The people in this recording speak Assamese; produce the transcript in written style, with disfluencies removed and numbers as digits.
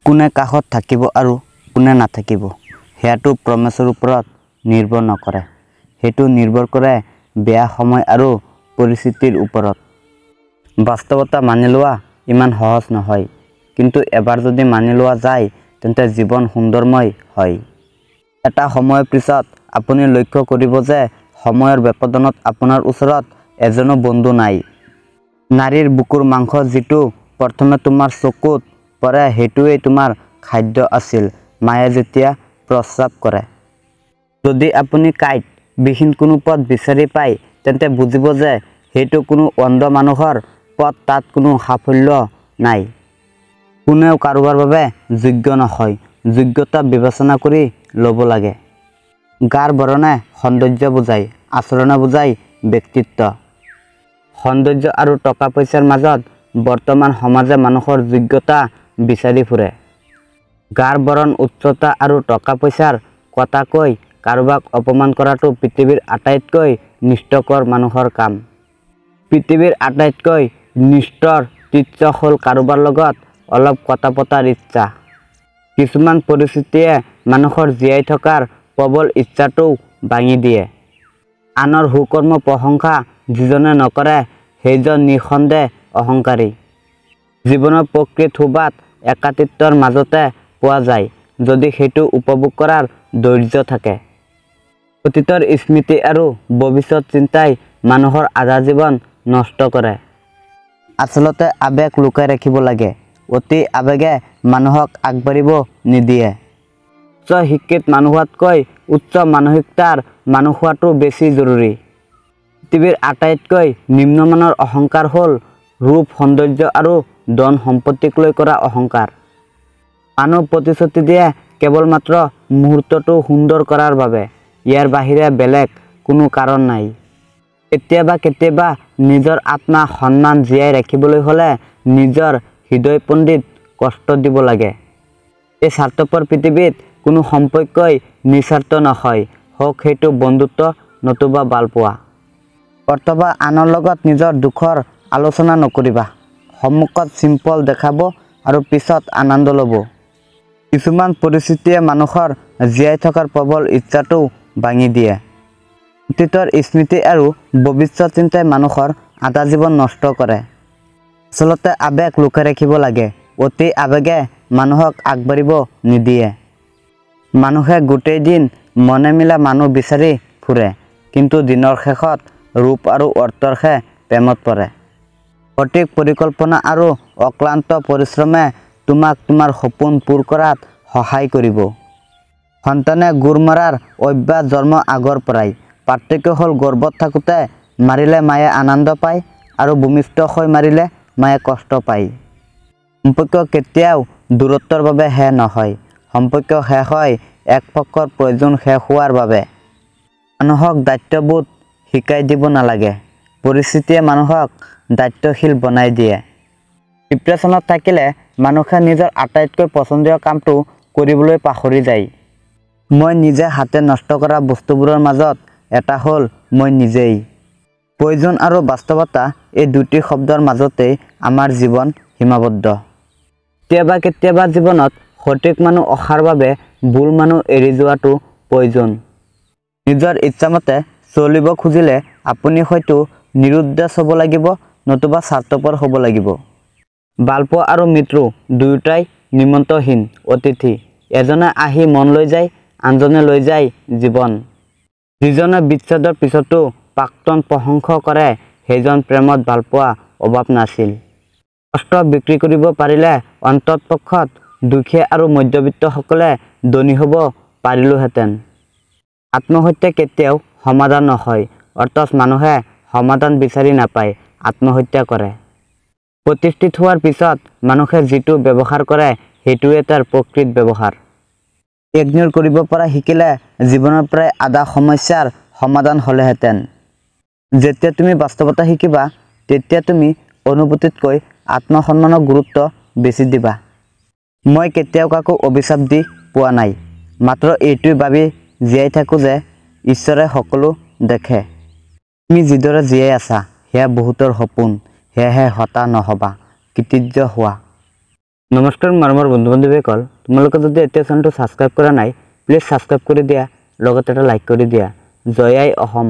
কোনে কাষত থাকিব আৰু কোনে নাথাকিব সেয়াটো প্ৰমেছৰ ওপৰত নিৰ্ভৰ নকৰে, সেইটো নিৰ্ভৰ কৰে বেয়া সময় আৰু পৰিস্থিতিৰ ওপৰত। বাস্তৱতা মানি লোৱা ইমান সহজ নহয়, কিন্তু এবাৰ যদি মানি লোৱা যায় তেন্তে জীৱন সুন্দৰময় হয়। এটা সময়ৰ পিছত আপুনি লক্ষ্য কৰিব যে সময়ৰ ব্যৱধানত আপোনাৰ ওচৰত এজনো বন্ধু নাই। নাৰীৰ বুকুৰ মাংস যিটো প্ৰথমে তোমাৰ চকুত পৰে সেইটোৱেই তোমাৰ খাদ্য আছিল, মায়ে যেতিয়া প্ৰস্ৰাৱ কৰে। যদি আপুনি কাঁইট বিহীন কোনো পথ বিচাৰি পায় তেন্তে বুজিব যে সেইটো কোনো অন্ধ মানুহৰ পথ, তাত কোনো সাফল্য নাই। কোনেও কাৰোবাৰ বাবে যোগ্য নহয়, যোগ্যতা বিবেচনা কৰি ল'ব লাগে। গাৰ বৰণে সৌন্দৰ্য বুজায়, আচৰণে বুজায় ব্যক্তিত্ব। সৌন্দৰ্য আৰু টকা পইচাৰ মাজত বৰ্তমান সমাজে মানুহৰ যোগ্যতা বিচাৰি ফুৰে। গাৰ বৰণ, উচ্চতা আৰু টকা পইচাৰ কথা কৈ কাৰোবাক অপমান কৰাটো পৃথিৱীৰ আটাইতকৈ নিষ্ঠকৰ মানুহৰ কাম। পৃথিৱীৰ আটাইতকৈ নিষ্ঠুৰ দৃশ্য হ'ল কাৰোবাৰ লগত অলপ কথা পতাৰ ইচ্ছা। কিছুমান পৰিস্থিতিয়ে মানুহৰ জীয়াই থকাৰ প্ৰবল ইচ্ছাটোও ভাঙি দিয়ে। আনৰ সুকৰ্ম প্ৰশংসা যিজনে নকৰে সেইজন নিঃসন্দেহ অহংকাৰী। জীৱনৰ প্ৰকৃত সোৱাদ একাকিত্বৰ মাজতে পোৱা যায়, যদি সেইটো উপভোগ কৰাৰ ধৈৰ্য থাকে। অতীতৰ স্মৃতি আৰু ভৱিষ্যত চিন্তাই মানুহৰ আধা জীৱন নষ্ট কৰে। আচলতে আৱেগ লুকাই ৰাখিব লাগে, অতি আৱেগে মানুহক আগবাঢ়িব নিদিয়ে। উচ্চ শিক্ষিত মানুহ হোৱাতকৈ উচ্চ মানসিকতাৰ মানুহ হোৱাটো বেছি জৰুৰী। পৃথিৱীৰ আটাইতকৈ নিম্নমানৰ অহংকাৰ হ'ল ৰূপ, সৌন্দৰ্য আৰু ধন সম্পত্তিক লৈ কৰা অহংকাৰ। মানুহ প্ৰতিশ্ৰুতি দিয়ে কেৱল মাত্ৰ মুহূৰ্তটো সুন্দৰ কৰাৰ বাবে, ইয়াৰ বাহিৰে বেলেগ কোনো কাৰণ নাই। কেতিয়াবা কেতিয়াবা নিজৰ আত্মা সন্মান জীয়াই ৰাখিবলৈ হ'লে নিজৰ হৃদয় পণ্ডিত কষ্ট দিব লাগে। এই স্বাৰ্থপৰ পৃথিৱীত কোনো সম্পৰ্কই নিস্বাৰ্থ নহয়, হওক সেইটো বন্ধুত্ব নতুবা ভালপোৱা। অথবা আনৰ লগত নিজৰ দুখৰ আলোচনা নকৰিবা, সন্মুখত চিম্পল দেখাব আৰু পিছত আনন্দ ল'ব। কিছুমান পৰিস্থিতিয়ে মানুহৰ জীয়াই থকাৰ প্ৰবল ইচ্ছাটোও ভাঙি দিয়ে। অতীতৰ স্মৃতি আৰু ভৱিষ্যত চিন্তাই মানুহৰ আধা জীৱন নষ্ট কৰে। আচলতে আৱেগ লুকাই ৰাখিব লাগে, অতি আৱেগে মানুহক আগবাঢ়িব নিদিয়ে। মানুহে গোটেই দিন মনে মিলা মানুহ বিচাৰি ফুৰে, কিন্তু দিনৰ শেষত ৰূপ আৰু অৰ্থৰহে প্ৰেমত পৰে। সঠিক পৰিকল্পনা আৰু অক্লান্ত পৰিশ্ৰমে তোমাক তোমাৰ সপোন পূৰ কৰাত সহায় কৰিব। সন্তানে গোৰ মৰাৰ অভ্যাস জন্ম আগৰ পৰাই, পাৰ্থক্য হ'ল গৰ্ভত থাকোঁতে মাৰিলে মায়ে আনন্দ পায় আৰু ভূমিষ্ঠ হৈ মাৰিলে মায়ে কষ্ট পায়। সম্পৰ্ক কেতিয়াও দূৰত্বৰ বাবে শেষ নহয়, সম্পৰ্ক শেষ হয় এক পক্ষৰ প্ৰয়োজন শেষ হোৱাৰ বাবে। মানুহক দায়িত্ববোধ শিকাই দিব নালাগে, পৰিস্থিতিয়ে মানুহক দায়িত্বশীল বনাই দিয়ে। ডিপ্ৰেশ্যনত থাকিলে মানুহে নিজৰ আটাইতকৈ পচন্দীয় কামটো কৰিবলৈ পাহৰি যায়। মই নিজে হাতে নষ্ট কৰা বস্তুবোৰৰ মাজত এটা হ'ল মই নিজেই। প্ৰয়োজন আৰু বাস্তৱতা এই দুটি শব্দৰ মাজতেই আমাৰ জীৱন সীমাবদ্ধ। কেতিয়াবা কেতিয়াবা জীৱনত সঠিক মানুহ অহাৰ বাবে ভুল মানুহ এৰি যোৱাটো প্ৰয়োজন। নিজৰ ইচ্ছামতে চলিব খুজিলে আপুনি হয়তো নিৰুদ্দেশ হ'ব লাগিব, নতুবা স্বাৰ্থপৰ হ'ব লাগিব। ভালপোৱা আৰু মৃত্যু দুয়োটাই নিমন্ত্ৰণহীন অতিথি, এজনে আহি মন লৈ যায়, আনজনে লৈ যায় জীৱন। যিজনে বিচ্ছেদৰ পিছতো প্ৰাক্তন প্ৰশংসা কৰে সেইজন প্ৰেমত ভালপোৱা অভাৱ নাছিল। অস্ত্ৰ বিক্ৰী কৰিব পাৰিলে অন্ততপক্ষত দুখীয়া আৰু মধ্যবিত্তসকলে ধনী হ'ব পাৰিলোহেঁতেন। আত্মহত্যা কেতিয়াও সমাধান নহয়, অথচ মানুহে সমাধান বিচাৰি নাপায় আত্মহত্যা কৰে। প্ৰতিষ্ঠিত হোৱাৰ পিছত মানুহে যিটো ব্যৱহাৰ কৰে সেইটোৱে তাৰ প্ৰকৃত ব্যৱহাৰ। ইগন'ৰ কৰিব পৰা শিকিলে জীৱনৰ প্ৰায় আধা সমস্যাৰ সমাধান হ'লেহেঁতেন। যেতিয়া তুমি বাস্তৱতা শিকিবা তেতিয়া তুমি অনুভূতিতকৈ আত্মসন্মানক গুৰুত্ব বেছি দিবা। মই কেতিয়াও কাকো অভিশাপ দি পোৱা নাই, মাত্ৰ এইটোৱে ভাবি জীয়াই থাকোঁ যে ঈশ্বৰে সকলো দেখে। তুমি যিদৰে জীয়াই আছা সেয়া বহুতৰ সপোন, সেয়েহে হতাশ নহ'বা, কৃতজ্ঞ হোৱা। নমস্কাৰ মৰমৰ বন্ধু বান্ধৱীসকল, তোমালোকে যদি এতিয়া চেনেলটো ছাবস্ক্ৰাইব কৰা নাই, প্লিজ ছাবস্ক্ৰাইব কৰি দিয়া, লগতে এটা লাইক কৰি দিয়া। জয় আই অসম।